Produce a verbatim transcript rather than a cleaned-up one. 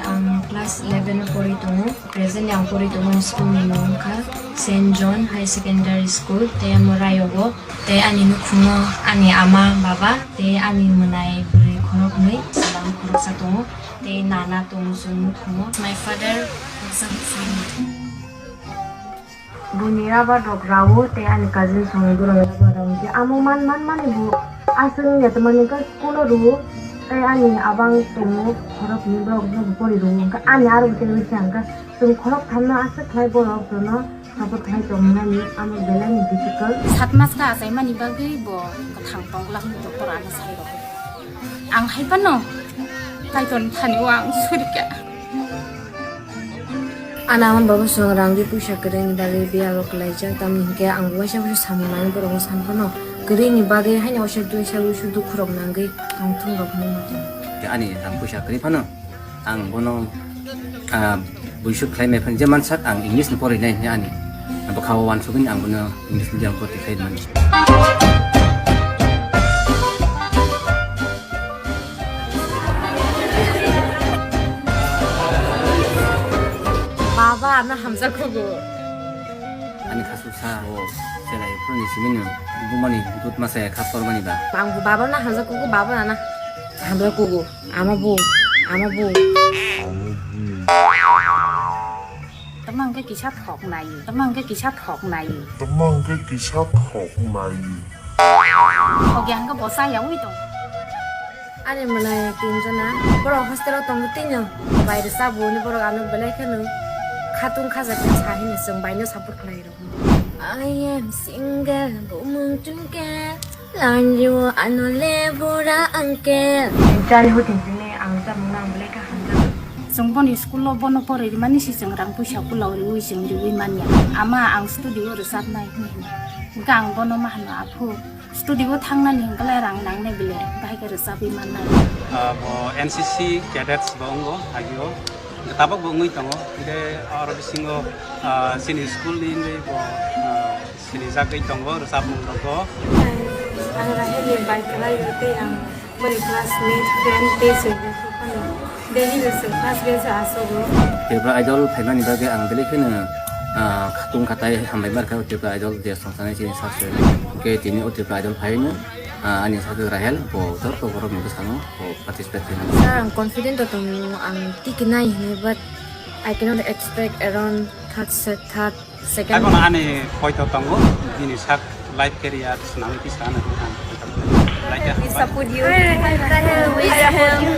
Ang class eleven o pori tongo. Presently ang pori tongo school ni mung wngkha Saint John High Secondary School, tei amo Rayogo. Tei ani nukhungo ani ama, baba, tei ani mwnai bwrwi khoroknwi, chwla khoroksa tongo. Tei nana tongo chwng nukhungo. My father, baksa baksa. Buni rubber rok rao tei ani cousin songni borok rubber rao hwnkhe amo man man mani bo aswk wngya tongmani wngkha school o rwo tei ani abang tongo khoroknwi borok no bo pori rwo hwnkhe ani aro bo tei wngkha hwnkhe chwng khorok thamno aswk khlai borok jono support khlai tongmani amo belai ni difficult. Sat mas kha achaimani bagwi bo kwthang tongglak ni doktor ano sai rw. Ang hai phano Kaitor thani o ang surika. Ana hwn babo chwng rang ri puisa kwrwini bagwi biya rok kwlaijak, tamni hinkhe ang waisa waisa samung nangwi borokno san phano kwrwini bagwi haino waisa duisa waisa dukhu rok nangwi ang thung rok hinwi ma tongo. Ani rang puisa kwrwi phano ang bono, ah, buisuk khlai mai phano je mansak ang English ni pori nai hinwi ani bwkha o uansugwi ang bono English medium pori khlai mani. Baba, ano hamjakgo bo. Ani khasuk sa o selai phuruni simino bumani dut masa ya khas kormani ba. Ang bo baba na hamjakgo, baba na hamjakgo, ama bo, ama bo. Tamang ke kisa thok nai, tamang ke kisa thok nai. Tamang ke kisa thok nai. Hogi ang ke bosa ya ui to. Ani mwnai tinjona, borok hostel o tongo tino, bai rwchapbo hwnwi borok ano belai kheno khatung khaja khe sa hini chwng bai no support khlai rw. I am single, bumung chungke, lanju ano le bura angke. Chari hoting tini ang chamung nang belai kha hamjak. Chwng boni school o bono poroi rimani si chwng rang puisa kulao riwi chwng riwi manya. Ama ang studio rwchapnai hwnwi hino. Hwnkhe ang bono ma hano, aphu. Studio o thangnani hwnkhe rang nangnai bile, bahai khe rwchapwi mannai. Ah, bo N C C cadets bo wngo agio, tabok bo wngwi tongo. Hwnkhe oro bisingo, ah, chini school ni wngwi bo, ah, sinijagwi tongo rwchapmung rogo. Ang Rahel ni bai kwlai o tei ang boni classmate, friend tei chwng phano. Delhi no chwng first bench o asogo. Tripura Idol phaimani bagwi ang belai kheno, ah, khatung khatai hambai markha o Tripura Idol je songsanai chini sak se. Hwnkhe tini o Tripura Idol phaino, ah, ani sak Rahel bo joto borok ni bwskango bo participate khaimani. Sir, ang confident o tongo, ang tiki nai hinwi, but I cannot expect around third set, third Second. Haikhe ani poito tongo, bini sak life career swnamwi tisa hwnwi ang poito tongo. Like a We support you. We support you.